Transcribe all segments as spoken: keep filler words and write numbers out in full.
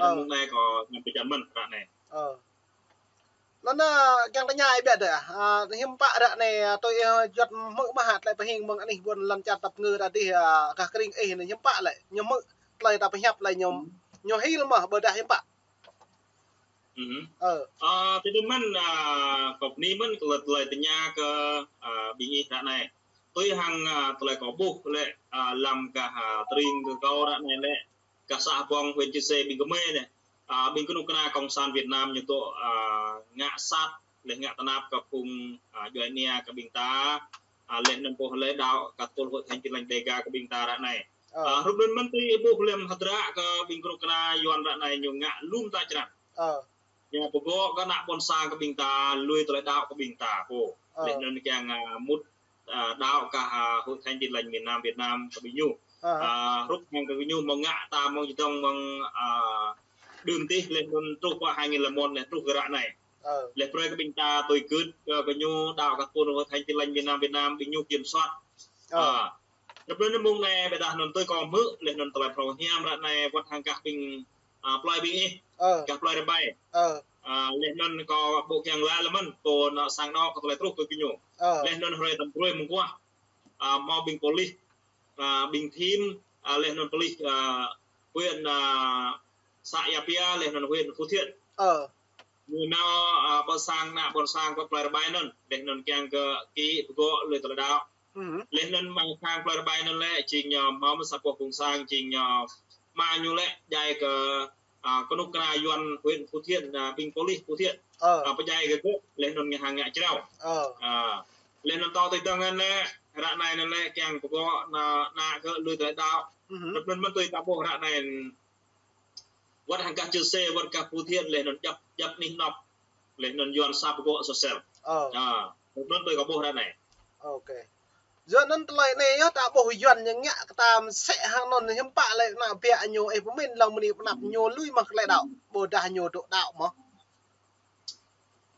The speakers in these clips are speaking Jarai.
Ơ. Mơ̆ng anai kâo ngă pơčan mơ̆n ră anai. Ơ. Anŭn, ơ, kiăng tơña ih biă dơ̆, ơ, hiư̆m pă ră anai, ơ, tui ih, ơ, juăt hmư̆ mơ̆ hă tơlơi pơhing mơ̆ng anih ƀuôn lŏn čar tơpơngư ră adih, ơ, gah kơring ih anai hiư̆m pă lĕ, ñu hmư̆ tơlơi ta pơhiăp lĕ ñu, ñu hil mơ̆ ƀôdah hiư̆m pă? Ơ. Ơ, tui anŭn mơ̆n, ơ, kâo bơni mơ̆n kơ tơlơi, tơlơi tơña kơ, ơ, ƀing ih ră anai. Tui hăng, ơ, tơlơi kâo ƀuh lĕ, ơ, lăm gah, ơ, tơring kơ kâo ră anai lĕ, gah să Hbông huyện Chư Sê ƀing gơmơi anai. Ơ, ƀing kơnuk kơna Cộng sản Việt Nam ñu tŏ, ơ, ngă sat, laih ngă tơnap kơ phung, ơ, djuai ania kơ ƀing ta, ơ, laih anŭn pô lĕ đaŏ kơ tơpul Hội Thánh Tin Lành Đêga kơ ƀing ta ră anai. Ơ. Ơ, hrup anŭn mơ̆n tui ih ƀuh lăm hơdră kơ ƀing kơnuk kơna Yuan ră anai ñu ngă lŏm ta črăn. Ơ. Ñu pơgŏ kơ ană ƀôn sang kơ ƀing ta lui tơlơi đaŏ kơ ƀing ta pô. Ơ. Laih anŭn kiăng, ơ, mŭt, ơ, đaŏ kơ, ơ, Hội Thánh Tin Lành miền Nam Việt Nam kơ ƀing ñu. Ơ. Ơ, hrup hăng kơ ñu mơ̆ng ngă ta mơ̆ng čơdơ̆ng mơ̆ng, ơ, đưm tih laih anŭn truh pơ hai nghìn lẻ một laih truh kơ ră anai. Ơ. Laih brơi kơ ƀing ta tui gưt kơ, kơ ñu đaŏ kơ tơpul Hội Thánh Tin Lành miền Nam Việt Nam ƀing ñu kiểm soát. Ơ. Ơ. Ră anai mơ̆ng anai ƀôdah anŭn tui kâo hmư̆ laih anŭn tơlơi phrâo hiam ră anai wơ̆t hăng gah ƀing, ơ, plơi ƀing ih. Ơ. Gah plơi Rơbai. Ơ. Ơ, laih anŭn kâo ƀu kiăng laĭ lơi mơ̆n, kâo anŭn sang anŏ kơ tơlơi truh kơ gơñu. Ơ. Laih anŭn hrơi tơm brơi mơguah, ơ, hmâo ƀing pôlis, ơ, ƀing thim, ơ, laih anŭn pôlis, ơ, huyện, ơ, să Ia Pia, laih anŭn huyện Phú Thiện. Ơ. Ñu nao, ơ, pơ sang ană ƀôn sang pơ plơi Rơbai anŭn, laih anŭn kiăng kơ kĭ pơgŏ lui tơlơi đaŏ. Laih anŭn mơ̆ng sang plơi Rơbai anŭn lĕ, jing ñu hmâo mơ̆n sa boh phung sang, jing ñu ama ñu lĕ, djai kơ, ơ, kơnuk kơna Yuan huyện Phú Thiện, ơ, ƀing pôlis Phú Thiện. Ơ. Ơ, pơdjai kơ gơ̆, laih anŭn ngă hăng ngă jrao. Ơ. Ơ. Laih anŭn tŏ tui dơ̆ng anŭn lĕ, ră anai anŭn lĕ, kiăng pơgŏ ană, ană gơ̆ lui tơlơi đaŏ. Ră anŭn mơ̆n tui ta ƀuh ră anai, wơ̆t hăng gah Chư Sê, wơ̆t gah Phú Thiện, laih anŭn djŏp, djŏp anih anŏ. Laih anŭn Yuan sa pơgŏ sosel. Ơ. Ơ, ră anŭn tui kâo ƀuh ră anai. Ôkê. Yua anŭn tơlơi anai yơh ta ƀuh Yuan ñu ngă kơ ta mơsĕ hăng anŭn hiư̆m pă lĕ ană biă ñu ih pơmĭn lăng mơni pơnăp ñu lui mơ̆ tơlơi đaŏ. Ƀôdah ñu dŏ đaŏ mơ̆.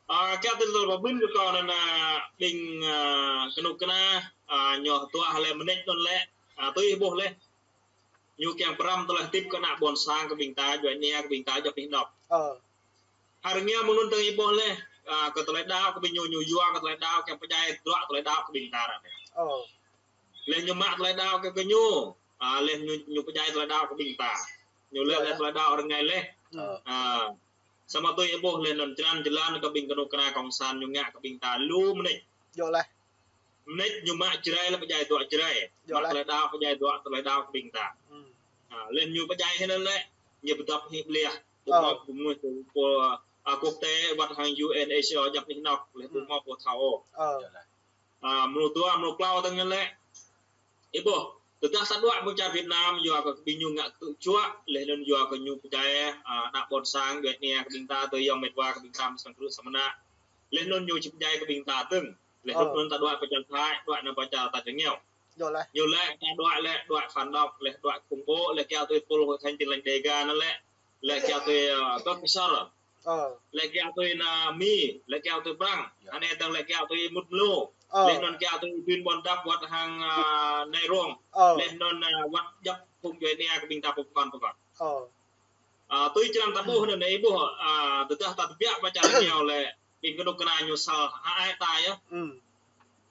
Ơ, kiăng tui tơlơi pơmĭn kơ kâo anŭn, ơ, ƀing, ơ, kơnuk kơna, ơ, ñu tuah lĕ mơneč anŭn lĕ, ơ, tui ih ƀuh lĕ. Ñu kiăng pơrăm tơlơi hơdip kơ ană ƀôn sang kơ ƀing ta, djuai ania kơ ƀing ta, djŏp anih anŏ. Ơ. Hrơi rơngiao mơ̆ng anŭn tơ̆ng ih ƀuh lĕ, ơ, kơ tơlơi đaŏ kơ ƀing ñu, ñu yua kơ tơlơi đaŏ, kiăng pơdjai tơdruă tơlơi đaŏ kơ ƀing ta ră anai. Ơ. Laih ñu mă tơlơi đaŏ kơ, kơ ñu, ơ, laih ñu, ñu pơdjai tơlơi đaŏ kơ ƀing ta. Ñu lĕ, ơ, lĕ tơlơi đaŏ rơngai laih. Ơ. Ơ. Samơ̆ tui ih ƀuh laih anŭn črăn jơlan kơ ƀing kơnuk kơna Cộng sản ñu ngă kơ ƀing ta lu mơneč. Yơh laih. Mơneč ñu mă Jrai lĕ pơdjai tơdruă Jrai. Mă tơlơi đaŏ pơdjai tơdruă, tơlơi đaŏ kơ ƀing ta. Ơ, laih ñu pơdjai hĭ anŭn lĕ, ñu pơdŏp hĭ ƀlĕ. Ƀu hmâo pô mơnuih pô, ơ, quốc tế wơ̆t hăng U N H C R djŏp anih anŏ, laih ƀu hmâo pô thâo ôh. Ơ, mrô dua, mrô klâo tơ̆ng anŭn lĕ. Ih ƀuh, tơdah sa đuaĭ mơ̆ng čar Việt Nam, yua kơ ƀing ñu ngă kơtư̆ juă, laih anŭn yua kơ ñu pơdjai, ơ, ană ƀôn sang, djuai ania kơ ƀing ta, tơyŏng met wa kơ ƀing ta, mơ̆ng sang krư̆ sang mơnă. Laih anŭn ñu či pơdjai kơ ƀing ta dơ̆ng. Laih anŭn ta đuaĭ pơ čar Thái, đuaĭ anŭn pơ čar ta čơngiao. Ñu lĕ ta đuaĭ lĕ, đuaĭ phản động, lĕ đuaĭ khủng bố, lĕ kiăng tui tơpul Hội Thánh Tin Lành Đêga anŭn lĕ, lĕ kiăng tui, ơ, Kơk Ksor. Lĕ kiăng tui ană Mi, lĕ kiăng tui Prăng. Anai tơ̆ng lĕ kiăng tui mŭt mlô. Laih anŭn kiăng tui ƀing ƀôn dăp wơ̆t hăng, ơ, nai rong. Laih anŭn, ơ, wơ̆t djŏp phung djuai ania kơ ƀing ta pơkŏn pơkŏn. Ơ, tui črăn ta ƀuh anŭn ih ƀuh, ơ, tơdah ta tơbiă pơ čar rơngiao lĕ, ƀing kơnuk kơna ñu sal hơai ta yơh.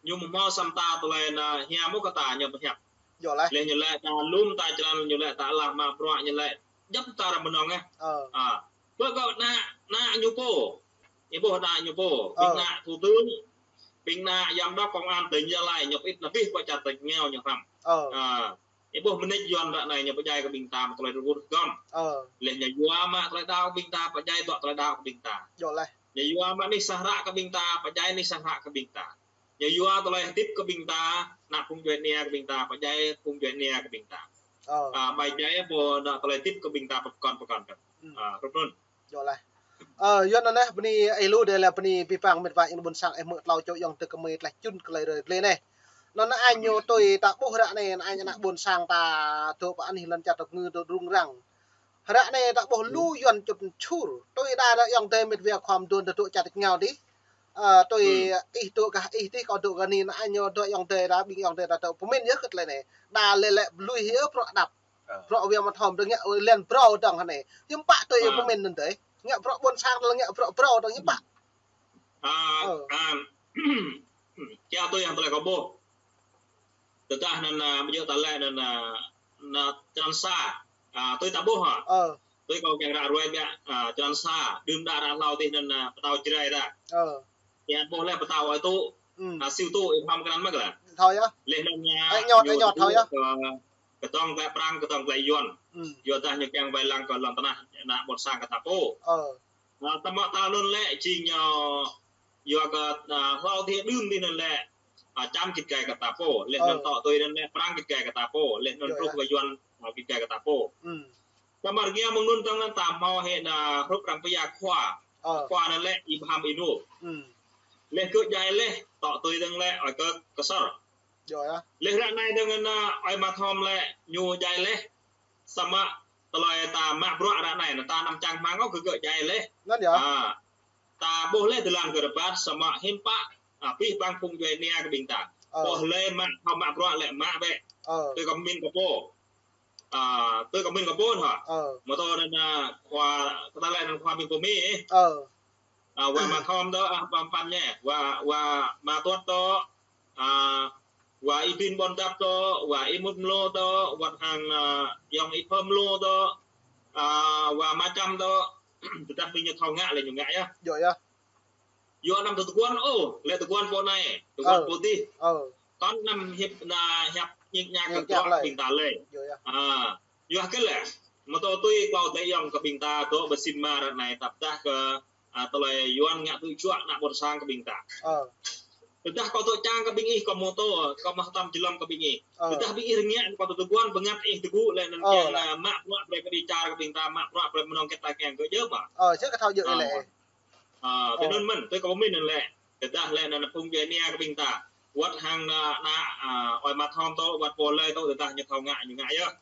Ñu mơ̆ hmâo sa mơta tơlơi anŭn hiam ôh kơ ta ñu pơhiăp. Laih ñu lĕ ta lŏm ta črăn, ñu lĕ ta alah mă bruă, ñu lĕ djŏp ta ră mơnơ̆ng yơh. Ơ. Ơ. Pơ kơ ană, ană ñu pô. Ih ƀuh ană ñu pô. Ơ. Ƀing ană thủ tướng, ƀing ană giám đốc công an tỉnh Gia Lai ñu pơit anŭn pih pơ čar ta čơngiao ñu hrăm. Ơ. Ơ. Ih ƀuh mơneč Yuan ră anai ñu pơdjai kơ ƀing ta mă tơlơi rơngot gŏm. Ơ. Laih ñu yua mă tơlơi đaŏ kơ ƀing ta, pơdjai tơdruă tơlơi đaŏ kơ ƀing ta. Yơh laih. Ñu yua mă anih sang hră kơ ƀing ta, pơdjai anih sang hră kơ ƀing ta. Ñu yua tơlơi hơdip kơ ƀing ta, ană phung djuai ania kơ ƀing ta, pơdjai phung djuai ania kơ ƀing ta. Ơ. Ơ, ƀai djai pô anŭn tơlơi hơdip kơ ƀing ta pơkŏn pơkŏn. Ơ, hrup anŭn. Yơh laih. Ơ, yua anŭn anai, bơni ih lu dêh lĕ bơni abih bang met wa ƀôn sang ih hmư̆ tlâo čô ayŏng adơi gơmơi tlaih čun kơ tơlơi rơi tơlơi anai. Anŭn anai ñu tui ta ƀuh ră anai, ană ƀôn sang ta dŏ pơ anih lŏn čar tơpơngư dŏ rŭng răng. Ră anai ta ƀuh lu Yuan čŭt čur. Tui đa đa ayŏng adơi met wa khŏm đuôn dŏ čar ta čơngiao dih. Ơ, tui ih dŏ gah ih dih, kâo dŏ gah anai, anŭn anai ñu dŏ ayŏng adơi đa, ƀing ayŏng adơi đa dŏ pơmĭn yơh kơ tơlơi anai. Đa lĕ lĕ lui hĭ bruă đăp. Bruă wia mă thom dơ̆ng ngă lĕn brâo dơ̆ng hơnai. Hiư̆m pă tui pơmĭn anŭn tơi. Ngă bruă ƀôn sang lĕn ngă bruă brâo dơ̆ng hiư̆m pă. Ơ. Kiăng tui hăng tơlơi kâo ƀuh. Tơdah anŭn, ƀu djơ̆ ta lĕ anŭn, anŭn črăn sa. Tui ta ƀuh hă. Tui kâo kiăng ră ruai biă, črăn sa. Đưm đă ră hlâo tih anŭn, pơtao Jrai ta. Kiăng ƀuh lĕ pơtao ơi tŭ. Siu tŭ, ih pơham kơ anŭn mơ̆ kơ lĕ. Thâo yơh. Leh anŭn ñu tŭ kơ, kơdŏng klĕ Prang, kơdŏng klĕ Yuan. Yua dah ñu kiăng wai lăng kơ lŏn tơnah ană ƀôn sang kơ ta pô. Samơ̆ ta anŭn lĕ jing ñu, yua kơ, hlâo tih đưm tih anŭn lĕ, čăm git gai kơ ta pô. Leh anŭn tŏ tui anŭn lĕ Prang git gai kơ ta pô. Leh anŭn truh kơ Yuan, git gai kơ ta pô. Samơ̆ rơngiă mơ̆ng anŭn tơ̆ng anŭn ta hmâo hĭ ană hrup arăng pơyua khua. Khua anŭn lĕ Ibrahim Inu. Leh gơ̆ djai leh, tŏ tui dơ̆ng lĕ ơi kơ Ksor. Leh ră anai dơ̆ng anŭn ơi Mă Thom lĕ ñu djai leh. Samơ̆ tơlơi ta mă bruă ră anai, anŭn ta anăm čang hmang ôh kơ gơ̆ djai leh. Ta ƀuh leh tơlơi gơ̆ rơbat samơ̆ hiư̆m pă, abih bang phung djuai ania kơ ƀing ta. Ƀuh leh mă, thâo mă bruă lĕ mă bĕ. Tui kơ pơmĭn kơ pô. Tui kơ pơmĭn kơ pô hă. Mơ̆ tơ anŭn, khua, kơ ta lĕ anŭn khua ƀing pơ Mi. Wa Mă Thom tơ, ƀăm păn ñe. Wa, wa Mă Tuăt tơ, wa Y Duen Ƀuôn Dăp tơ, wa Y Mŭt Mlô tơ, wơ̆t hăng, Yong Y Phơ Mlô tơ, wa Mă Čăm tơ. Tơdah ƀing ñu thâo ngă lĕ ñu ngă yơh. Yua anăm tơguan ôh, lĕ tơguan pô anai, tơguan pô tih. Kăn anăm hiăp, ană hiăp ñik ñak kơ bruă ƀing ta lĕ. Yua hơget lĕ. Mơ̆ tơ tui klâo tơyŏng kơ ƀing ta dŏ ƀơi Sĭn Mă ră anai tap dah kơ, tơlơi Yuan ngă tui juă ană ƀôn sang kơ ƀing ta. Tơdah kâo tŏ čang kơ ƀing ih kơ mơ̆ tơ, kâo mă tăm jơlăm kơ ƀing ih. Tơdah ƀing ih rơngiă kâo tơguan bơngăt ih tơgŭ lĕ anŭn kiăng, mă bruă brơi kơ đi čar kơ ƀing ta, mă bruă brơi mơnơ̆ng hơget ta kiăng kơ djơ̆ mă. Ơ, čih kơ thâo djơ̆ lĕ. Tui anŭn mơ̆n, tui kơ pơmĭn anŭn lĕ. Tơdah lĕ anŭn phung djuai ania kơ ƀing ta. Wơ̆t hăng ană, ană, ơi Mă Thom tơ, wơ̆t pô lơi tơ, tơdah ñu thâo ngă, ñu ngă yơh.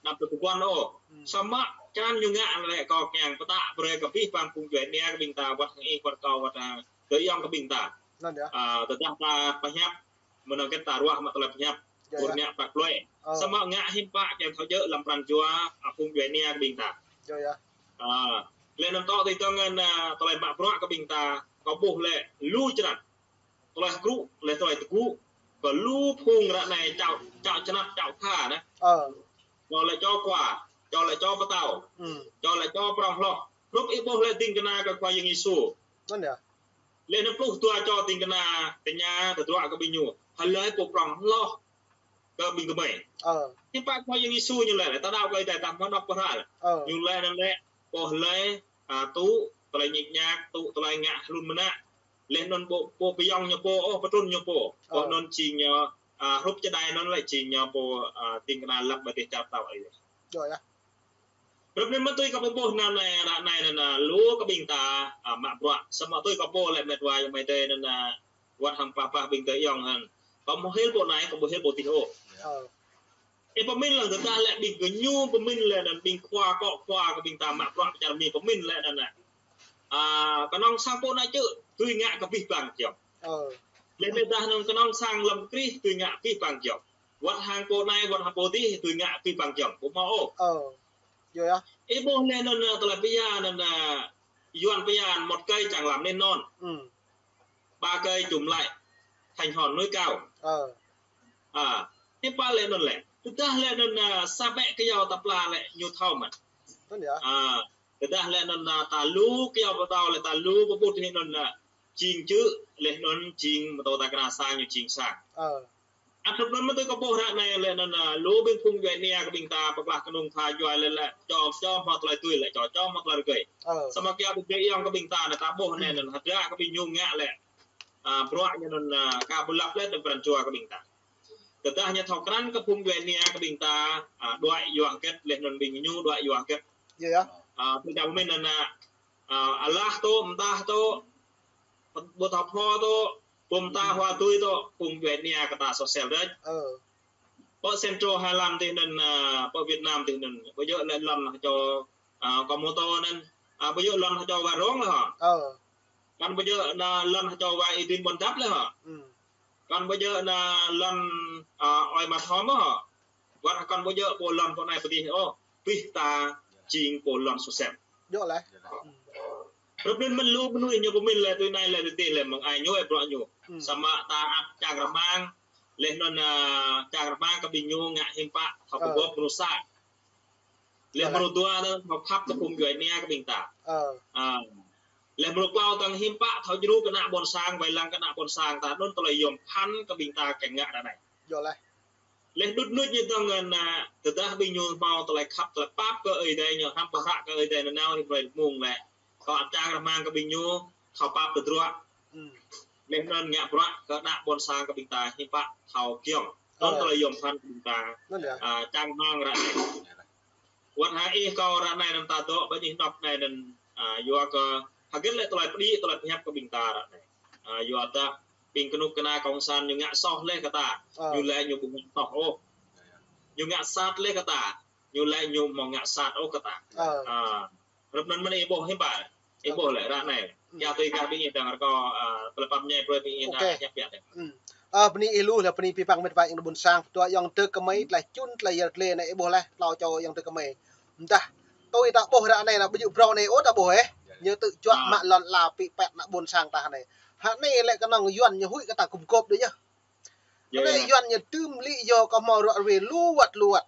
Anăm tơguan ôh. Samơ̆ črăn ñu ngă lĕ kâo kiăng pơtă brơi kơ abih bang phung djuai ania kơ ƀing ta, wơ̆t hăng ih, wơ̆t kâo, wơ̆t hăng tơyŏng kơ ƀing ta. Tơdah ta pơhiăp, mơnơ̆ng hơget ta ruah mă tơlơi pơhiăp. Ur ngă păk plơi. Samơ̆ ngă hiư̆m pă kiăng thâo djơ̆ lăm pran jua, phung djuai ania kơ ƀing ta. Leh anŭn tŏ tui dơ̆ng anŭn, tơlơi mă bruă kơ ƀing ta, kâo ƀuh lĕ lu črăn. Tơlơi hơkrŭ, leh tơlơi tơgŭ. Kơ lu phung ră anai čao, čao čơnăt, čao kha anai. Čao lĕ čô khua, čao lĕ čô pơtao, čao lĕ čô prŏng hloh. Hrup ih ƀuh lĕ ding kơna kơ Khua Yang Yêsu. Leh anŭn pluh dua čô ding kơna tơña tơdruă kơ ƀing ñu. Hlơi pô prŏng hloh kơ ƀing gơmơi. Hiư̆m pă Khua Yang Yêsu ñu laĭ, ta đaŏ kơ Ơi Adai ta mơ̆ nŏk pơhră. Ñu laĭ anŭn lĕ, pô hlơi, tŭ tơlơi ñik ñak, tŭ tơlơi ngă hlŭn mơnă. Leh anŭn ƀu, ƀu pơyŏng ñu pô ôh, pơtrŭn ñu pô. Pô anŭn jing ñu, hrup čơđai anŭn lĕ jing ñu pô, ding kơna lăp ƀơi dêh čar pơtao Ơi Adai. Hrup anŭn mơ̆ tui kâo pơƀuh anŭn, ră anai anŭn, lu kơ ƀing ta, mă bruă. Samơ̆ tui kâo pô lĕ met wa ayŏng amai adơi anŭn, wơ̆t hăng pă pă ƀing tơyŏng hăng. Kâo ƀu hil pô anai, kâo ƀu hil pô tih ôh. Ih pơmĭn lăng tơdah lĕ ƀing gơñu pơmĭn lĕ anŭn ƀing khua akŏ khua kơ ƀing ta mă bruă pơ čar Mi pơmĭn lĕ anŭn. Kơnơ̆ng sang pô anai čư̆, tui ngă kơ abih bang giŏng. Leh tơdah anŭn kơnơ̆ng sang lăm Krist tui ngă abih bang giŏng. Wơ̆t hăng pô anai, wơ̆t hăng pô tih, tui ngă abih bang giŏng. Ƀu hmâo ôh. Ih ƀuh leh anŭn, tơlơi pơyua anŭn, Yuan pơyua một cây chẳng làm nên non. Ba cây chùm lại thành hòn núi cao. Hiư̆m pă leh anŭn lĕ. Tơdah leh anŭn, sa ƀĕ kơyâo ta pla lĕ ñu thâo mơ̆n. Tơdah leh anŭn, ta lu kơyâo pơtao lĕ ta lu pơƀut hĭ anŭn, jing čư̆ leh anŭn jing mơ̆ tơ ta kơna sang ñu jing sang. Ăt hrup anŭn mơ̆ tui kâo ƀuh ră anai leh anŭn, lu ƀing phung djuai ania kơ ƀing ta pơklah kơnung tha djuai leh lĕ čô, čô hmâo tơlơi tui lĕ čô, čô hmâo tơlơi rơgơi. Samơ̆ kiăng tui tơyŏng kơ ƀing ta anai ta ƀuh anai anŭn hơdră kơ ƀing ñu ngă lĕ. Bruă ñu anŭn, ka ƀu lăp leh tơm pran jua kơ ƀing ta. Tơdah ñu thâo krăn kơ phung djuai ania kơ ƀing ta, đuaĭ yua hơget leh anŭn ƀing ñu đuaĭ yua hơget. Tui ta pơmĭn anŭn, alah tơ, mơdah tơ, ƀu thâo pho tơ, ƀu mơta hua tui tơ, phung djuai ania kơ ta sosel đôč. Pơ Central Highland tih anŭn, pơ Việt Nam tih anŭn, ƀu djơ̆ lĕ lŏn hơčâo, kơ mơ̆ tơ anŭn, ƀu djơ̆ lŏn hơčâo wa Rong lĕ hă. Kăn ƀu djơ̆ anŭn lŏn hơčâo wa Y Duen Ƀuôn Dăp lĕ hă. Kăn ƀu djơ̆ anŭn lŏn, ơi Mă Thom hă. Wăt hơkăn ƀu djơ̆ pô lŏn pô anai pơdih ôh, pih ta jing pô lŏn sô sem. Djơ̆ laih. Hrup anŭn mơ̆n lu mơnuih ñu pơmĭn lĕ tui anai lĕ tui adih lĕ mơ̆ng ai ñu ih bruă ñu. Hmm. Samơ̆ ta ăt čang rơmang, laih anŭn, a, čang rơmang kơ ƀing ñu ngă hiư̆m pă thâo pơgop mơnuih sa. Laih mơ̆ng dua anŭn thâo khăp tơpŭng djuai ania kơ ƀing ta. Ơ. A. Laih mơ̆ng klâo tơ̆ng hiư̆m pă thâo djru kơ ană ƀôn sang, wai lăng kơ ană ƀôn sang ta anŭn tơlơi yom phăn kơ ƀing ta kiăng ngă ră anai. Djơ̆ laih. Laih đŭt nŭt ñu tơ̆ng anŭn, a, tơdah ƀing ñu hmâo tơlơi khăp tơlơi pap kơ Ơi Adai ñu, hrăm pơhră kơ Ơi Adai nanao rĭm hrơi mông lĕ. Kâo ăt čang rơmang kơ ƀing ñu thâo pap tơdruă. Hmm. Laih anŭn ngă bruă kơ ană ƀôn sang kơ ƀing ta hiư̆m pă thâo kiăng. Anŭn tơlơi yom phăn kơ ƀing ta. Anŭn yơh. A, čang rơmang ră anai. Wăt hă ih kâo ră anai anŭn ta dŏ ƀơi anih anŏ anai anŭn, a, yua kơ hơget lĕ tơlơi pơđĭ, tơlơi pơhiăp kơ ƀing ta ră anai. A, yua dah ƀing kơnuk kơna kông sản ñu ngă soh laih kơ ta. Ơ. Ñu lĕ ñu ƀu ngă soh ôh. Ñu ngă sat laih kơ ta. Ñu lĕ ñu ƀu ngă sat ôh kơ ta. Ơ. A, hrup anŭn mơ̆n ih ƀuh hiư̆m pă. Ih ƀuh lĕ ră anai. Hmm. Kiăng tui kah ƀing ih dơ̆ng rơkâo, a, tơlơi pap ñai brơi ƀing ih nao hiăp biă tĕ. Hmm. Ơ, bơni ih lu lĕ bơni pơpă mĕt wa ayŏng adơi ƀôn sang. Dua ayŏng adơi kơmơi, tơlơi čun, tơlơi yăl dliê anai ih ƀuh laih, klâo čô ayŏng adơi kơmơi. Mơdah, tui ta ƀuh ră anai anŭn ƀu djơ̆ phrâo anai ôh ta ƀuh ĕh. Ñu tŭ juă mă lŏn ala pĭ pĕt ană ƀôn sang ta anai. Hă anai lĕ kơnơ̆ng Yuan ñu huĭ kơ ta gum gôp đôč yơh. Anai Yuan ñu tŭm lĭ yua kơ hmâo ruă ruê lu wăt lu wăt.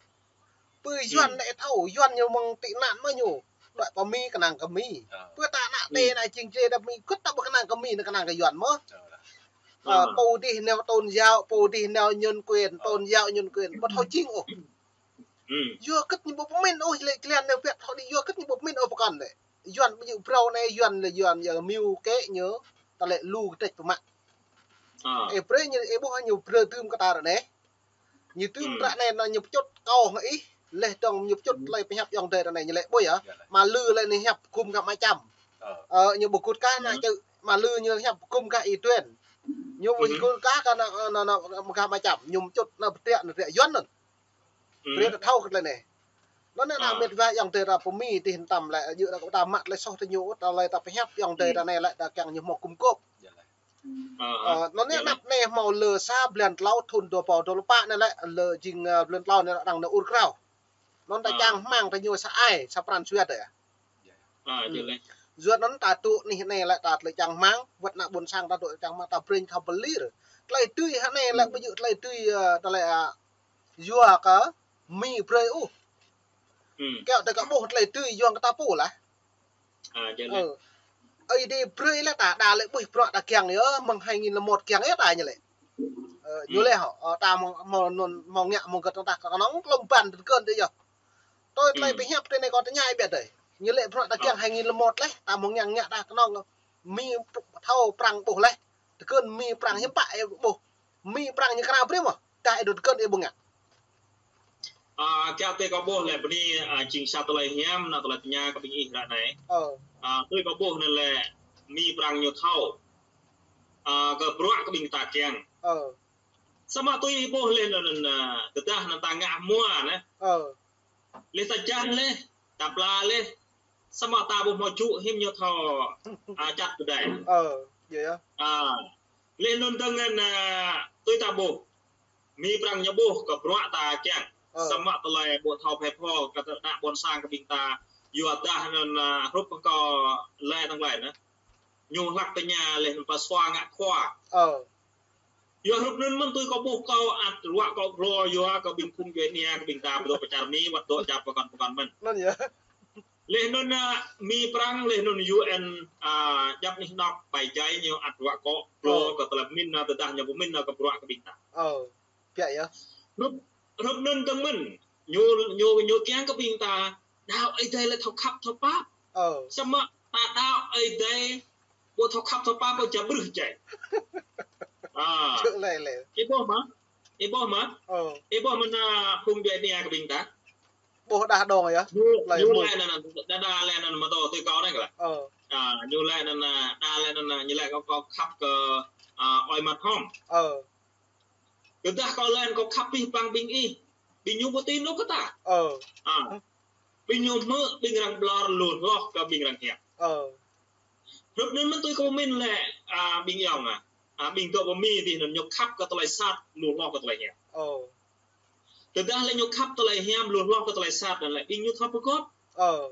Pơ Yuan anai thâo, Yuan ñu mơ̆ng tị nạn mơ̆ ñu. Đuaĭ pơ Mi kơnang kơ Mi. Pơ ta ană tê ană jing jê đa Mi, kŭt ta ƀu kơnang kơ Mi anŭn kơnang kơ Yuan mơ̆. Ơ, pô dih nao tôn giáo, pô dih nao nhân quyền, tôn giáo nhân quyền, ƀu thâo jing ôh. Yua kơ ñu ƀu pơmĭn ôh, lĕ jơlan nao biă thâo đĭ, yua kơ ñu ƀu pơmĭn ôh pơkŏn lĕ. Yuan ƀu djơ̆ phrâo anai, Yuan lĕ Yuan yơh mơ̆ng kĕ ñu, ta lĕ lu kơtĕč pơmă. Ơ. Ih brơi ñu, ih ƀuh ñu brơi tŭm kơ ta ră anai. Ñu tŭm ră anai anŭn ñu pơčŭt kâo hăng ih, laih dơ̆ng ñu pơčŭt tơlơi pơhiăp ayŏng adơi ră anai ñu lĕ ƀuh yơh. Mă lư lĕ ñu hiăp gum gah Ama Čăm. Ơ, ñu ƀu gŭt kah ană čư̆, mă lư ñu hiăp gum gah Y Tuên. Ñu ƀu gŭt kah kơ ană, ană, ană, gah Ama Čăm, ñu pơčŭt ană pơtriă, ană pơtriă Yuan anŭn. Brơi ta thâo kơ tơlơi anai. Anŭn anai ană mĕt wa ayŏng adơi ta pơ Mi dih tăm lĕ, djơ̆ ta mă tơlơi soh tơ ñu, tơlơi ta pơhiăp ayŏng adơi ta anai lĕ ta kiăng ñu hmâo gum gôp. Ơ, anŭn anai anăp anai hmâo lơ sa blan klâo thŭn dua rơbâo dua pluh pă anai lĕ, lơ jing, ơ, blan klâo anai lĕ arăng nao ur krao. Anŭn ta čang rơmang tơ ñu sa ai, sa pran jua tơ. Yua anŭn ta tŭ anih anai lĕ ta tơlơi čang rơmang, wăt ană ƀôn sang ta tŭ čang rơmang ta brơi thâo pơlir. Tơlơi tui hă anai lĕ ƀu djơ̆ tơlơi tui, ơ, tơlơi, a, yua kơ Mi brơi ôh. Kiăng tơ kơ ƀuh tơlơi tui yua kơ ta pô lah. Ơ. Ơi Adai brơi lĕ ta đa lĕ ƀuh bruă ta kiăng yơh, mơ̆ng hai nghìn lẻ một kiăng yơh ta ñu lĕ. Ơ, ñu lĕ hŏ, ơ, ta mơ̆ng, mơ̆ng anŭn, mơ̆ng ngă, mơ̆ng gơ̆t ta kơnơ̆ng klŏm ban tơkơn đôč yơh. Tui tơlơi pơhiăp tơ anai kâo tơña biă đơi. Ñu lĕ bruă ta kiăng hai nghìn lẻ một laih, ta mơ̆ng ngă ngă ta kơnơ̆ng Mi thâo Prăng ƀuh laih. Tơkơn Mi Prăng hiư̆m pă ih ƀuh. Mi Prăng ñu krao brơi mơ̆. Dah ih dŏ tơkơn ih ƀu ngă. A, kiăng tơ kâo ƀuh lĕ bơni, a, jing sa tơlơi hiam, ană tơlơi tơña kơ ƀing ih ră anai. Ơ. A, tui kâo ƀuh anŭn lĕ Mi Prăng ñu thâo. A, kơ bruă kơ ƀing ta kiăng. Ơ. Samơ̆ tui ih ƀuh laih anŭn, anŭn, a, tơdah anŭn ta ngă hmua anai. Ơ. Laih ta jan laih, ta pla laih. Samơ̆ ta ƀu hmâo čŭ hiư̆m ñu thâo, a, čăt pơdai. Ơ, yơh yơh. A, laih anŭn tơngan, a, tui ta ƀuh. Mi Prăng ñu ƀuh kơ bruă ta kiăng. Ơ. Samơ̆ tơlơi ƀu thâo phe pho kơ tơ ană ƀôn sang kơ ƀing ta. Yua dah anŭn, a, hrup kơ lĕ tơngan anai. Ñu hlăk tơña laih anŭn pơsua ngă khua. Ơ. Yua hrup anŭn mơ̆n tui kâo ƀuh kâo ăt ruă kâo hlâo yua kơ ƀing phung djuai ania kơ ƀing ta pơdŏ pơ čar Mi wăt dŏ djăp pơkŏn pơkŏn mơ̆n. Anŭn yơh. Laih anŭn, a, Mi Prăng, laih anŭn U N, a, djăp anih anŏ pai jai ñu ăt ruă kâo hlâo kơ tơlơi pơmĭn, a, tơdah ñu pơmĭn, a, kơ bruă kơ ƀing ta. Ơ, biă yơh. Hrup, hrup anŭn tơngan mơ̆n, ñu, ñu, ñu kiăng kơ ƀing ta, đaŏ Ơi Adai lĕ thâo khăp thâo pap. Ơ. Samơ̆ ta đaŏ Ơi Adai ƀu thâo khăp thâo pap ƀu čă brưh čai. A. Čơ̆ lĕ lĕ. Ih ƀuh mơ̆? Ih ƀuh mơ̆? Ơ. Ih ƀuh mơ̆n, a, phung djuai ania kơ ƀing ta. Ƀuh đah dong yơh. Ñu, ñu lĕ anŭn, đa đa lĕ anŭn mơ̆ tui kâo anai kơ lah. Ơ. A, ñu lĕ anŭn, a, đa lĕ anŭn, a, ñu lĕ kâo, kâo khăp kơ, a, ơi mă thŏng. Ơ. Tơdah kâo lĕ kâo khăp pih păng ƀing ih. Ƀing ñu ƀu tin ôh kơ ta. Ơ. A. Ƀing ñu hmư̆ ƀing arăng ƀlŏr lu hloh kơ ƀing arăng hiăp. Ơ. Hrup anŭn mơ̆n tui kâo pơmĭn lĕ, a, ƀing ayŏng a. A, ƀing dŏ pơ Mi dih anŭn ñu khăp kơ tơlơi sat, lu hloh kơ tơlơi hiăp. Ơ. Tơdah lĕ ñu khăp tơlơi hiam, lu hloh kơ tơlơi sat anŭn lĕ ƀing ñu thâo pơgop. Ơ.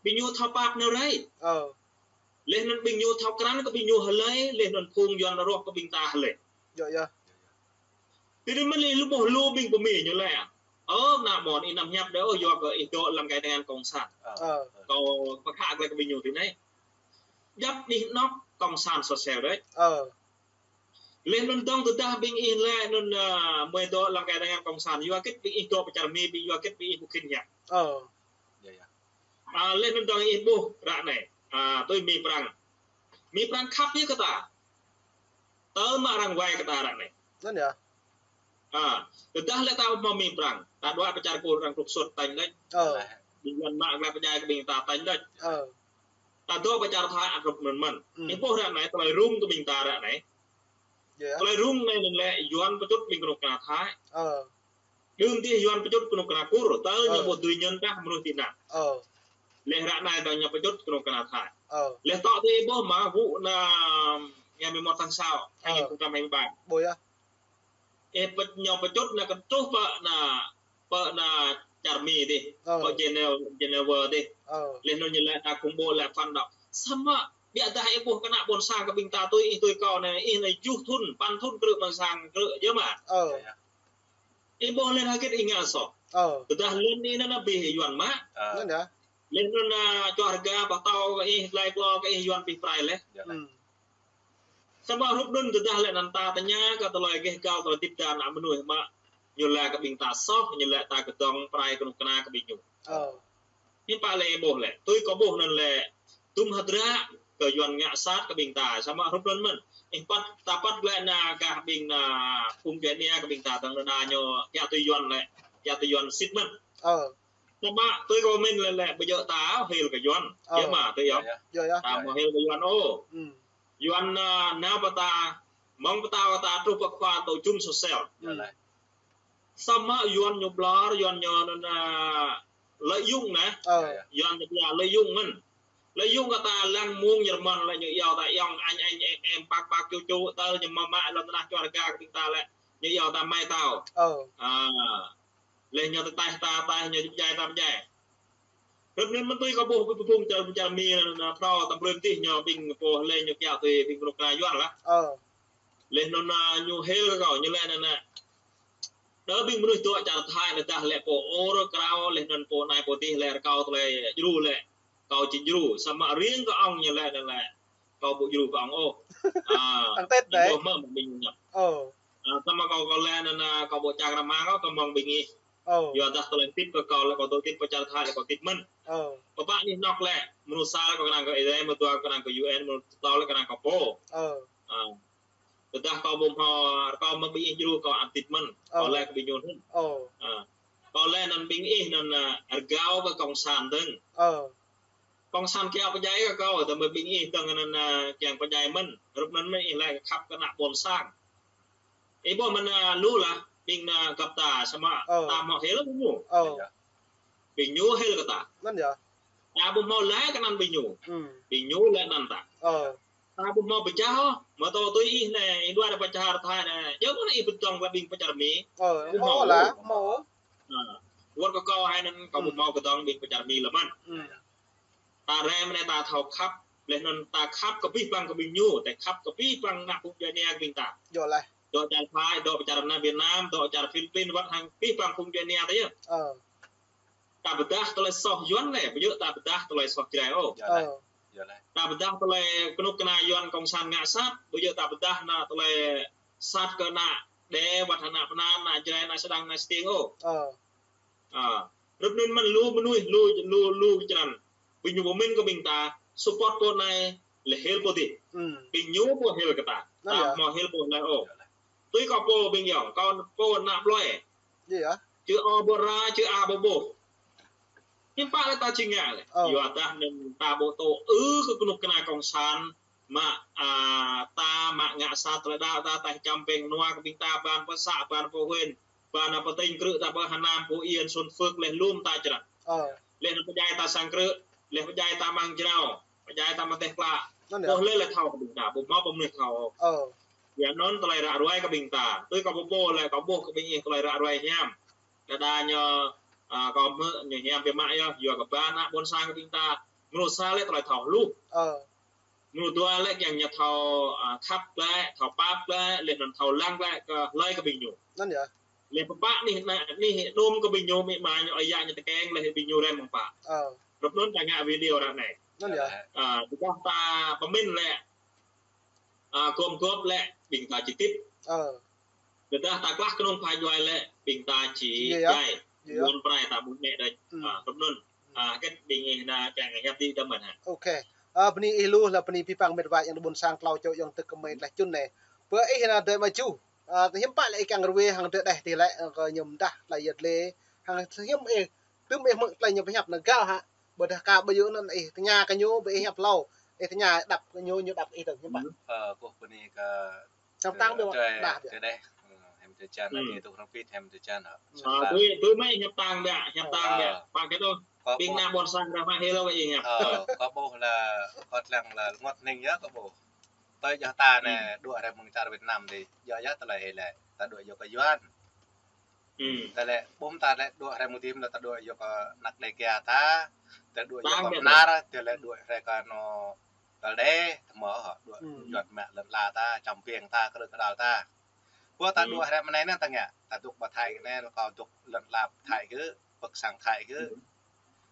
Ƀing ñu thâo pap nao rai. Ơ. Laih anŭn ƀing ñu thâo krăn kơ ƀing ñu hlơi, laih anŭn phung Yuan rŏh kơ ƀing ta hlơi. Yơh, yơh. Tui anŭn mơ̆n lĕ lu ƀuh lu ƀing pơmĭn ñu lĕ. Ơ, ană ƀôn ih anăm hiăp đơi, ơ, yua kơ ih dŏ lăm cái dengan cộng sản. Ơ. Kâo pơkhă glaĭ kơ ƀing ñu tui anai. Djăp anih anŏ cộng sản soh sel đơi. Ơ. Laih anŭn dơ̆ng tơdah ƀing ih lĕ anŭn, ơ, mơi dŏ lăm cái dengan cộng sản, yua hơget ƀing ih dŏ pơ čar Mi, ƀing yua hơget ƀing ih ƀu khĭn hiăp. Ơ. Yơh, yơh. A, laih anŭn dơ̆ng ih ƀuh ră anai. A, tui Mi Prăng. Mi Prăng khăp yơh kơ ta. Tơl mă arăng wai kơ ta ră anai. Anŭn yơh. A, tơdah lĕ ta ƀu hmâo Mi Prăng, ta đuaĭ pơ čar Kur arăng trục xuất tañ đôč. Ơ. Ƀing Yuan mă glaĭ pơdjai kơ ƀing ta tañ đôč. Ơ. Ta dŏ pơ čar Thái ăt hrup anŭn mơ̆n. Ih ƀuh ră anai tơlơi rŭng kơ ƀing ta ră anai. Yơh. Tơlơi rŭng anai anŭn lĕ Yuan pơčŭt ƀing kơnuk kơna Thái. Ơ. Đưm dih Yuan pơčŭt kơnuk kơna Kur, tơl ñu ƀu dưi ñen tah mơnuih tị nạn. Ơ. Laih ră anai dơ̆ng ñu pơčŭt kơnuk kơna Thái. Ơ. Laih tŏ dih ƀuh mă vụ anŭn ngày mười một tháng sáu, hai nghìn không trăm hai mươi ba. Ƀuh yơh. Ơ, pơ-, ñu pơčŭt anŭn kơ truh pơ anŭn, pơ anŭn čar Mi dih, pơ Geneva, Geneva dih. Ơ. Laih anŭn ñu lĕ ta khủng bố lĕ phản động. Samơ̆ biă dah ih ƀuh kơ ană ƀôn sang kơ ƀing ta tui ih tui kâo anai, ih anai juh thŭn, păn thŭn krư̆ mơ̆ng sang krư̆ yơh mă. Ơ. Ih ƀuh lĕ hơget ih ngă soh. Ơ. Tơdah lĕ anai anŭn abih Yuan mă. Ơ. Anŭn yơh. Laih anŭn, a, čoh rơga pơtao kơ ih, lai klô kơ ih Yuan pih prai laih. Yơh. Samơ̆ hrup anŭn tơdah lĕ anŭn ta tơña kơ tơlơi gêh gal tơlơi hơdip ta ană mơnuih mă ñu lĕ kơ ƀing ta soh, ñu lĕ ta kơdŏng prai kơnuk kơna kơ ƀing ñu. Ơ. Hiư̆m pă lĕ ih ƀuh lĕ. Tui kâo ƀuh anŭn lĕ tum hơdră kơ Yuan ngă sat kơ ƀing ta, samơ̆ hrup anŭn mơ̆n. Ih păt, ta păt lĕ anŭn gah ƀing anŭn phung djuai ania kơ ƀing ta dơ̆ng anŭn ñu kiăng tui Yuan lĕ, kiăng tui Yuan sĭt mơ̆n. Ơ. Samơ̆ tui kâo mĭn lĕ, lĕ ƀu djơ̆ ta hil kơ Yuan. Ơ. Yơh mă, tui yơh. Yơh, yơh. Ta hmâo hil kơ Yuan ôh. Yuan, ơ, nao pơtă, mơ̆ng pơtao kơ ta truh pơ khua tŏ jum soh sel. Yơh lĕ. Samơ̆ Yuan ñu ƀlŏr, Yuan ñu anŭn, ơ, lợi dụng anai. Ơ. Yuan ñu ƀlŏr lợi dụng mơ̆n. Lợi dụng kơ ta lăng mơ̆ng Nhật Bản lĕ ñu iâu ta ayŏng, anh anh em em, bác bác, chú chú, tơl ñu mă mă lŏn tơnah čoh rơga kơ ƀing ta lĕ ñu iâu ta mai tao. Ơ. A. Laih ñu tơtaih ta taih, ñu pơdjai ta pơdjai. Hrup anŭn mơ̆n tui kâo ƀuh ƀing phung čar, čar Mi anŭn, anŭn phrâo tơm brơi tih ñu ƀing pô lĕ ñu kiăng tui ƀing kơnuk kơna Yuan lah. Ơ. Laih anŭn, a, ñu hil kơ kâo, ñu lĕ anŭn, a, đơ ƀing mơnuih dŏ čar Thái anŭn dah lĕ pô ur krao, laih anŭn pô anai pô dih lĕ rơkâo tơlơi djru lĕ. Kâo či djru, samơ̆ riêng kơ ŏng ñu lĕ anŭn lĕ. Kâo ƀu djru kơ ŏng ôh. A, ih ƀuh mơ̆ ƀing ñu. Ơ. A, samơ̆ kâo, kâo lĕ anŭn, a, kâo ƀu čang rơmang kâo, kâo mơ̆ng ƀing ih. Ơ. Yua dah tơlơi hơdip kơ kâo lĕ kâo dŏ hơdip pơ čar Thái lĕ kâo hơdip mơ̆n. Ơ. Pơpă anih anŏ lĕ, mơnuih sa lĕ kâo kơnang kơ Ơi Adai, mơnuih dua kơnang kơ U N, mơnuih tơtô lĕ kơnang kơ pô. Ơ. A. Tơdah kâo ƀu hmâo, kâo mơ̆ng ƀing ih djru kâo ăt hơdip mơ̆n. Ơ. Kâo lĕ kơ ƀing ñu anŭn. Ơ. A. Kâo lĕ anŭn ƀing ih anŭn, a, rơgao kơ cộng sản dơ̆ng. Ơ. Cộng sản kiăng pơdjai kơ kâo, tơdah mơ̆ng ƀing ih dơ̆ng anŭn, a, kiăng pơdjai mơ̆n. Hrup anŭn mơ̆n ih lĕ khăp kơ ană ƀôn sang. Ih ƀuh mơ̆n, a, lu lah, ƀing anŭn găp ta samơ̆ ta hmâo hil kơ ñu. Ơ. Ƀing ñu hil kơ ta. Anŭn yơh. Ta ƀu hmâo lĕ kơ anăn ƀing ñu. Ƀing ñu lĕ anăn ta. Ơ. Ta ƀu hmâo pơčah ôh, mơ̆ tŏ tui ih anai, ih đuaĭ pơ čar Thái anai. Yua mơ̆n ih pơdơ̆ng kơ ƀing pơ čar Mi. Ơ, ƀu hmâo lah, hmâo. A, wơ̆t kơ kâo hai anŭn kâo ƀu hmâo kơdơ̆ng ƀing pơ čar Mi lơ̆m mơ̆n. Ta rai mơ̆n anai ta thâo khăp, laih anŭn ta khăp kơ abih bang kơ ƀing ñu, ta khăp kơ abih bang ană phung djuai ania kơ ƀing ta. Yơh lah. Dŏ čar Thái, dŏ čar anŭn Việt Nam, dŏ čar Philippin, wơ̆t hăng abih bang phung djuai ania ta yơh. Ơ. Ta pơdah tơlơi soh Yuan lĕ, ƀu djơ̆ ta pơdah tơlơi soh Jrai ôh. Yơh lah. Ơ. Yơh lah. Ta pơdah tơlơi kơnuk kơna Yuan cộng sản ngă sat, ƀu djơ̆ ta pơdah anŭn tơlơi sat kơ ană Đê, wơ̆t hăng ană Pơnar, ană Jrai, ană Sêđăng, ană Stiêng ôh. Ơ. A, hrup anŭn mơ̆n lu mơnuih, lu, lu, lu črăn. Ƀing ñu pơmĭn kơ ƀing ta, support pô anai, lĕ hil pô dih. Ƀing ñu pô hil kơ ta. Anŭn yơh. Ta hmâo hil pô anai ôh. Tui kâo pô ƀing yŏng, kâo pô ană plơi. Yơh. Čư̆ O Bora, čư̆ A Bôbôh. Hiư̆m pă lĕ ta či ngă lĕ. Ơ. Yua dah anŭn ta ƀu tŭ ư kơ kơnuk kơna cộng sản. Mă, a, ta mă ngă sat tơlơi đaŏ ta, ta čăm pĕng nua kơ ƀing ta, ban pơ să, ban pơ huyện, ban pơ tỉnh, krư̆ ta pơ Hà Nam, Phú Yên, Xuân Phước, laih lŏm ta črăn. Ơ. Laih anŭn pơdjai ta sang krư̆, laih pơdjai ta amăng jrao, pơdjai ta amăng teh klă. Anŭn yơh. Ƀuh lĕ lĕ thâo kơ ƀing ta, ƀu hmâo pơmơnuih thâo. Ơ. Yua anŭn tơlơi ră ruai kơ ƀing ta. Tui kâo pô lĕ kâo ƀuh kơ ƀing ih tơlơi ră ruai hiam. Đa đa ñu, a, kâo hmư̆ ñu hiam biă mă yơh, yua kơ ba ană ƀôn sang kơ ƀing ta. Mrô sa lĕ tơlơi thâo hluh. Mrô dua lĕ kiăng ñu thâo, a, khăp glaĭ, thâo pap glaĭ, laih anŭn thâo lăng glaĭ kơ hlơi kơ ƀing ñu. Anŭn yơh. Laih pơpă anih, anih, anih đôm kơ ƀing ñu, mĭ ma ñu, ơi yă ñu tơkeng, laih ƀing ñu rem mơ̆ng pă. Rup anŭn ta ngă video ră anai. Anŭn yơh. A, tơdah ta pơmĭn lĕ, a, gum gop lĕ ƀing ta či tip. Tơdah ta klah kơnung pha djuai lĕ ƀing ta či djai. Yuan prai ta ƀu mĕ đôč. A, rup anŭn. A, hơget ƀing ih na kiăng hiăp dih đăm mơ̆n hă. Ôkê. A, bơni ih lu lĕ bơni pih păng mĕt wa yang đơ ƀôn sang klâo čô yang tơ kơmơi tlaih čun anai. Pơ ih na dơi mă ju. A, hiư̆m pă lĕ ih kiăng rơwe hăng dơi đeh tih lĕ, a, kơ ñu mơdah tlaih yơh lĕ. Hăng hiư̆m ih, tơm ih hmư̆ tlaih ñu pơhiăp na găl hă. Ƀôdah ka ƀu yua anŭn ih tơña kơ ñu, ƀu ih hiăp hlâo. Ih tơña đăp kơ ñu, ñu đăp ih dơ̆ng, hiư̆m pă. Ơ, kâo bơni kơ Čăm tang ƀiă. Tơdơi, tơdơi. Hem tơčan, ih tŭ hrŏm pit, hem tơčan hă. Tui, tui mơ̆ hiăp tang ƀiă, hiăp tang ƀiă. Pă kơ tŭ. Ƀing ană ƀôn sang ră mă hil lơ ih hiăp. Kâo ƀuh lĕ, kâo lăng lĕ rơngot hning yơh kâo ƀuh. Tơdơi yơh ta anai, đuaĭ rai mơ̆ng čar Việt Nam dih. Yơh yơh tơlơi hil lĕ. Ta đuaĭ yua kơ Yuan. Tơlơi ƀum ta lĕ đuaĭ rai mơ̆ng dih lĕ ta đuaĭ yua kơ anăk Đêga ta. Ta đuaĭ yua kơ Bơnar, ta lĕ đuaĭ rai kơ anŏ Kơl đe, tơmơ̆ hă, đuaĭ, Yuan mă lŏn ala ta, čăm piêng ta, krư̆ kơđăl ta. Pơ ta đuaĭ hrĕ mơnai anai ta ngă, ta dŏ ƀơi Thái anai, kâo dŏ lŏn ala Thái kơ, pơ̆k sang Thái kơ.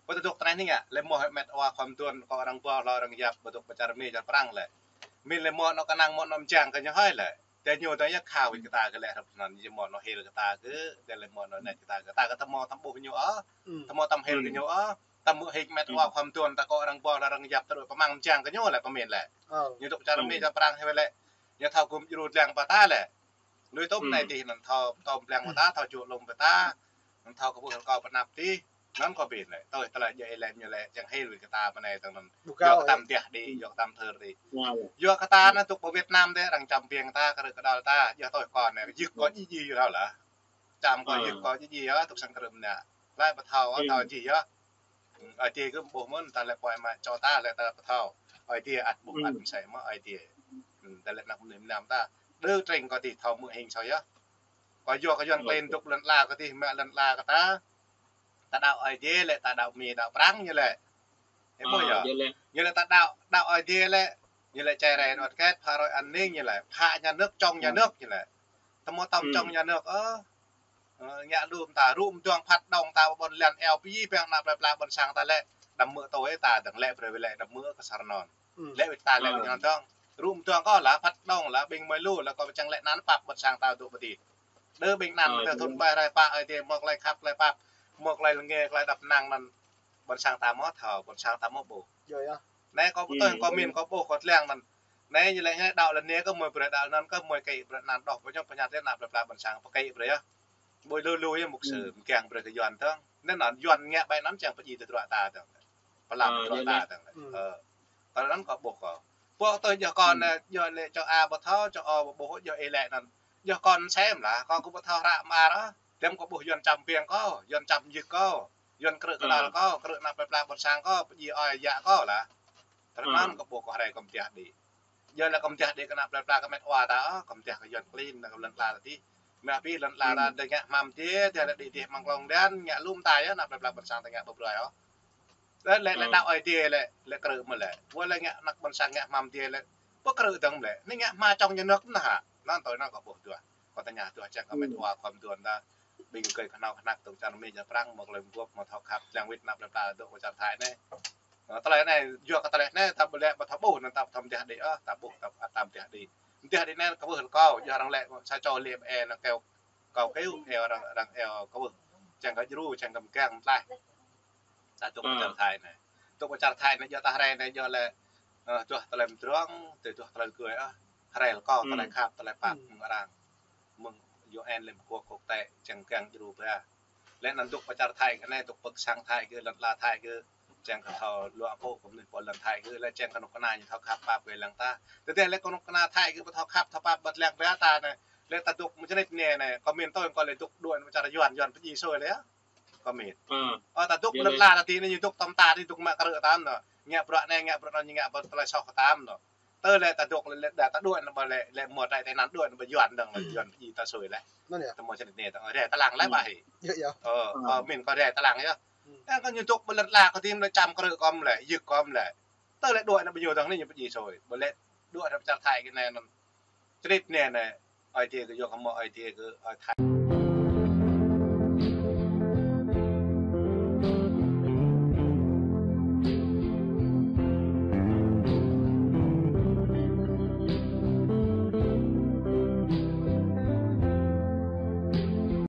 Pơ ta dŏ tơnai anai ngă, lĕ mơ̆ hơmet wa khom tuan, kâo arăng ƀuh, lŏ arăng yap, ƀu dŏ pơ čar Mi, čar Prang lĕ. Mi lĕ mơ̆ anŏ kơnang, mơ̆ anŏ mơjang kơ ñu hơi lĕ. Tơ ñu ta yă khao wĭt kơ ta kơ lĕ hrăp anŭn, ñu mơ̆ anŏ hil kơ ta kơ, tơ lĕ mơ̆ anŏ nai kơ ta kơ, ta kơ tơmơ̆ tăm ƀuh ñu ôh, tơmơ̆ tăm hil kơ ñu ôh. Tăm mơ̆ hĭ met wa khom tuan ta kơ arăng ƀuh lŏ arăng yap tơlơi pơmang mơjang kơ ñu lĕ pơmĭn lĕ. Ñu dŏ čar Mi čar Prang hĭ wơ̆t lĕ. Ñu thâo gum djru lăng pơ ta lĕ. Lui tŭm anai dih anŭn thâo tŭm lăng pơ ta, thâo čuh lŏm pơ ta. Anŭn thâo kơ ƀuh kâo pơnăp dih. Anŭn kâo pơmĭn lĕ. Tui tơlơi djơ̆ ih lĕ ñu lĕ čang hil wĭt kơ ta pơ anai tơ̆ng anŭn. Yua kơ tăm tiah dih, yua kơ tăm thơr dih. Yua kơ ta anŭn dŏ pơ Việt Nam dih arăng čăm piêng ta, krư̆ kơđăl ta, yua tui kâo anai, yua kâo djơ̆ djơ̆ yua lah. Čăm kâo yua kâo djơ̆ djơ̆ yua, tŭk sang krư̆ mơnă. Laih pơthâo, thâo djơ̆ yua. Ơi Adai kơ ƀuh mơ̆n, ta lĕ pơai mă čô ta lĕ ta pơthâo. Ơi Adai ăt ƀuh ăt mơsĕ mơ̆ Ơi Adai. Ta lĕ anăk mơnuih mơnam ta. Đơ treng kơ dih thâo mơ̆ hing soi yơh. Kơ yua kơ Yuan klin dŏ lŏn ala kơ dih, mă lŏn ala kơ ta. Ta đaŏ Ơi Adai lĕ, ta đaŏ Mi, đaŏ Prang ñu lĕ. Ih ƀuh yơh. Ñu lĕ ta đaŏ, đaŏ Ơi Adai lĕ. Ñu lĕ čai rai đuaĭ kĕt, phă rơi an ninh ñu lĕ. Phă nhà nước, čong nhà nước ñu lĕ. Tơmơ̆ tăm čong nhà nước ôh. Ơ, ngă lŏm ta, rŭ mơduang phat đŏng ta ƀôn lan eo pơyơr pơang anăp plơi pla ƀôn sang ta lĕ. Đăm mơ̆ tui ta dơ̆ng lĕ brơi lĕ đăm mơ̆ kơ sar anŭn. Lĕ wĭt ta lĕ ñu dơ̆ng. Rŭ mơduang kâo lah phat đŏng lah ƀing mơi lu lah kâo pơčăng lĕ anăn pap ƀôn sang ta dŏ pơdih. Đơ ƀing anăn tơ thŭn ƀai rai pă Ơi Adai mơ̆ tơlơi khăp tơlơi pap. Mơ̆ tơlơi lơngê tơlơi đăp năng anŭn. Ƀôn sang ta mơ̆ thâo, ƀôn sang ta mơ̆ ƀuh. Anai kâo pơtô kâo min kâo ƀuh kâo lăng anŭn. Anai ñu lĕ ñu đaŏ lŏn anai kơ mơi brơi đaŏ anŭn kơ mơi kơ brơi anăn đŏh pơñŏk pơñat lĕ anăp plơi pla ƀôn sang pơkă brơi yơh. Ƀu lu lu yơh mục sư mơgang brơi kơ Yuan dơ̆ng. Anŭn anŭn Yuan ngă ƀai anŭn čang pơdjai tơdruă ta dơ̆ng. Pơlăm tơdruă ta dơ̆ng. Ơ. Tơlơi anŭn kâo ƀuh kâo. Ƀuh tui yơh kâo anai, yơh lĕ čô A ƀu thâo, čô O ƀu ƀuh, yơh ih lĕ anŭn. Yơh kâo sem lah, kâo kơ ƀu thâo hră mơar ôh. Tơm kâo ƀuh Yuan čăm piêng kâo, Yuan čăm yơk kâo, Yuan krư̆ kơđăl kâo, krư̆ anăp plơi pla ƀôn sang kâo, pơdjai ơi yă kâo lah. Tơlơi anŭn kâo ƀuh kâo rai kơ mơtiah đĭ. Yơh lĕ kơ mơtiah đĭ kơ anăp plơi pla kơ met wa ta ôh, kơ mơtiah kơ Yuan klin, kơ lŏn ala ta dih. Mă pĭ lŏn ala ta dih ngă hmam dih, dih lĕ đĭ dih mơ̆ng klŏng đan, ngă lŏm ta yơh, anăp plơi pla ƀôn sang ta ngă ƀu brơi ôh. Lĕ, lĕ, lĕ đaŏ Ơi Adai lĕ, lĕ krư̆ mơ̆ lĕ. Ƀu lĕ ngă anăk ƀôn sang ngă hmam dih lĕ. Ƀu krư̆ dơ̆ng lĕ. Anai ngă hmam čong nhà nước mơ̆n hă. Anŭn tui anŭn kâo ƀuh dua. Kâo tơña dua čang kơ met wa khom tuan ta. Ƀing gơ̆ kơnâo kơnăk dŏ čar Mi čar Prang mơ̆ tơlơi mơguah mơ̆ thâo khăp lăng wĭt anăp plơi pla dŏ kơ čar Thái anai. Ơ, tơlơi anai, yua kơ tơlơi anai, ta ƀu lĕ ƀu thâo ƀuh, anŭn ta ƀu thâo mơtiah đĭ, ơ, ta ƀuh, ta, ta mơtiah đĭ. Mơtiah đĭ anai, kâo ƀuh kâo, yua arăng lĕ, sa čô lĕ ƀe anŭn kâo, kâo kơ eo arăng, arăng eo kâo ƀuh. Čang kơ djru, čang kơ mơgang tlaih. Ta dŏ pơ čar Thái anai. Dŏ pơ čar Thái anai, yua ta rai anai, yua lĕ, ơ, duah tơlơi mơdrŏng, tơlơi duah tơlơi gơi, ơ. Rai lĕ kâo, tơlơi khăp, tơlơi pap, mơ̆ng arăng. Mơ̆ng U N lĕ mơguah kŏk tĕ, čang kiăng djru ƀă. Lĕ anŭn dŏ pơ čar Thái kơ anai, dŏ pơ sang Thái kơ, lŏn ala Thái kơ, čang kơ thâo luă pô kơ mơnuih pô lŏn Thái kơ, lĕ čang kơ kơnuk kơna ñu thâo khăp pap wai lăng ta. Tơdah lĕ kơnuk kơna Thái kơ ƀu thâo khăp thâo pap ƀơ̆t lăng ƀă ta anai, lĕ ta dŏ mơčrĕč anai anai, kâo min tui kâo lĕ dŏ đuaĭ mơ̆ng čar Yuan, Yuan pơdjai sui lĕ yơh. Kâo min. Ơ, ta dŏ lŏn ala ta dih anai ñu dŏ tơm ta dih dŏ mă krư̆ ta anŭn. Ngă bruă anai, ngă bruă anŭn, ñu ngă ƀơ̆t tơlơi soh kơ ta anŭn. Tơ lĕ ta dŏ lĕ, lĕ đa ta đuaĭ anŭn ƀă lĕ, lĕ mơ̆ trai tơnăn đuaĭ anŭn ƀă Yuan dơ̆ng lĕ, Yuan pơjing ta sui lĕ. Anŭn yơh. Tơ mơ̆ čơnit anai tơ̆ng rai ta lăng lĕ ƀă hĭ. Yơh, yơh. Ơ, ơ, min kơ rai ta lăng yơh. Ơ, kơ ñu dŏ ƀơi lŏn ala kơ tim lĕ čăm krư̆ kơ mơ̆ lĕ, yơk kơ mơ̆ lĕ. Tơ lĕ đuaĭ anŭn ƀă ñu dơ̆ng anai ñu pơjing sui. Ƀă lĕ đuaĭ anŭn pơčah thai kơ anai anŭn. Čơnit anai anai. Ơi Adai kơ yua kơ mơ̆ Ơi Adai kơ, ơi Thai.